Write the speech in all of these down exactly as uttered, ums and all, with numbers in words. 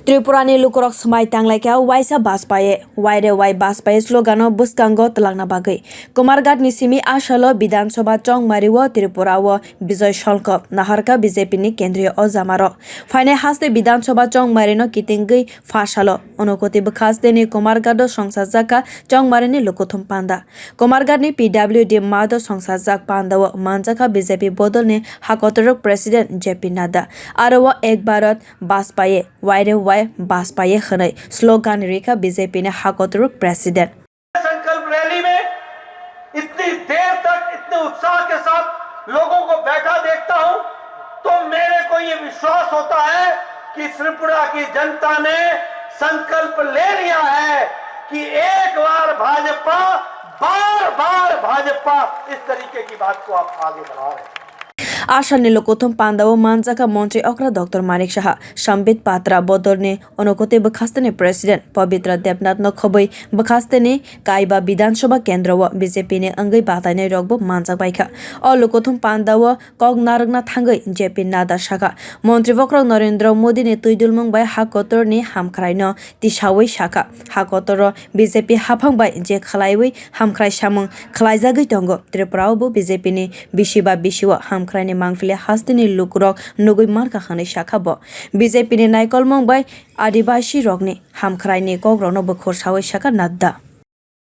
Tripura ni lukurok swmai tanglaikha waisa Bajpaye, waire wai Bajpaye slogan o bwskango twlangna bagwi. Kumarghat ni simi asalo Bidhan Sabha chongmari o Tripura o Bijoy Sholko naharkha B J P ni kendriyo ojama rok. Phainai haste Bidhan Sabha chongmari no kitingwi pha salo Unakoti bwkhaste ni Kumarghat o songsajakha chongmari ni lukuthum panda. Kumarghat ni P W D math o songsajak panda o manjakha B J P bodol ni hakotorok President J P Nadda. Aro o Ek Bharat Bajpaye, waire wai Bajpaye hwnwi slogan rikha B J P ni hakotorok President. संकल्प रैली में इतनी देर तक इतने उत्साह के साथ लोगों को बैठा देखता हूं, तो मेरे को ये विश्वास होता है कि त्रिपुरा की जनता ने संकल्प ले लिया है कि एक बार भाजपा, बार बार भाजपा। इस तरीके की बात को आप आगे बढ़ा रहे हैं। Asal ni lukuthum panda o manjakha Montri Okra Doctor Manik Saha, Sambit Patra bodol ni Unakoti bwkhaste ni President Pabitra Debnath no khobwi bwkhaste ni Kaiba Bidhan Sabha kendro o B J P ni wngwi batainai rok bo manjak baikha. O lukuthum panda o kok narwkna thangwi J P Nadda sakha, Montri bokhorok Narendra Modi ni twidulmung bai ha kotor ni hamkhrai no tisawi sakha, ha kotor o B J P haphang bai je khwlaiwi hamkhrai samung khwlaijagwi tongo, Tripura o bo B J P ni bisi ba bisi o hamkhrai ni mangpili haste ni lukurok nugwi mankha hwnwi sakha bo. B J P ni naikolmung bai Adibasi rokni hamkhrai ni kokrokno bo khorsawi sakha Nadda.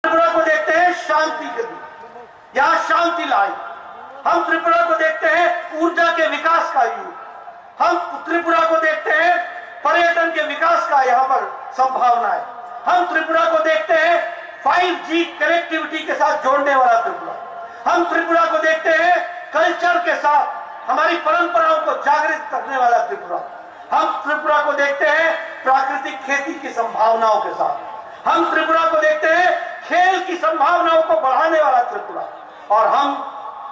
Tripura को देखते हैं शांति के लिए, यहाँ शांति लाई। हम त्रिपुरा को देखते हैं ऊर्जा के विकास का युग। हम त्रिपुरा को देखते हैं पर्यटन के विकास का यहाँ पर संभावना है। हम त्रिपुरा को देखते हैं फ़ाइव जी कनेक्टिविटी के साथ जोड़ने वाला त्रिपुरा। हम त्रिपुरा को देखते हैं कल्चर के साथ, हमारी परंपराओं को जागृत करने वाला त्रिपुरा। हम त्रिपुरा को देखते हैं प्राकृतिक खेती की संभावनाओं के साथ। हम त्रिपुरा को देखते हैं खेल की संभावनाओं को बढ़ाने वाला त्रिपुरा। और हम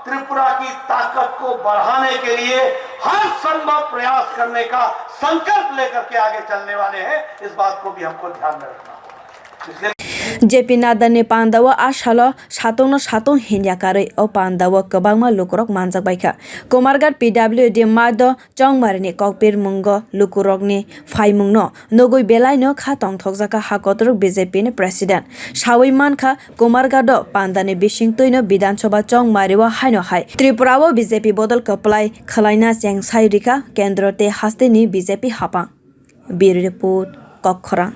त्रिपुरा की ताकत को बढ़ाने के लिए हर संभव प्रयास करने का संकल्प लेकर के आगे चलने वाले हैं। इस बात को भी हमको ध्यान में रखना होगा। इसलिए J P Nadda ni panda o asalo satungno satung hinya karwi o panda o kwbangma lukurok manjak baikha. Kumarghat P W D math o chongmari ni kokpir mungo lukurokni phaimungno nugwi belaino kha tongthokjakha ha kotorok B J P ni President. Sawi mankha, Kumarghat o panda ni bising twino Bidhan Sabha chongmari o haino hai Tripura o B J P bodol kwplai khwlaina chengsai rikha kendro tei haste ni B J P haphang. Bureau Report, Kokkhorang.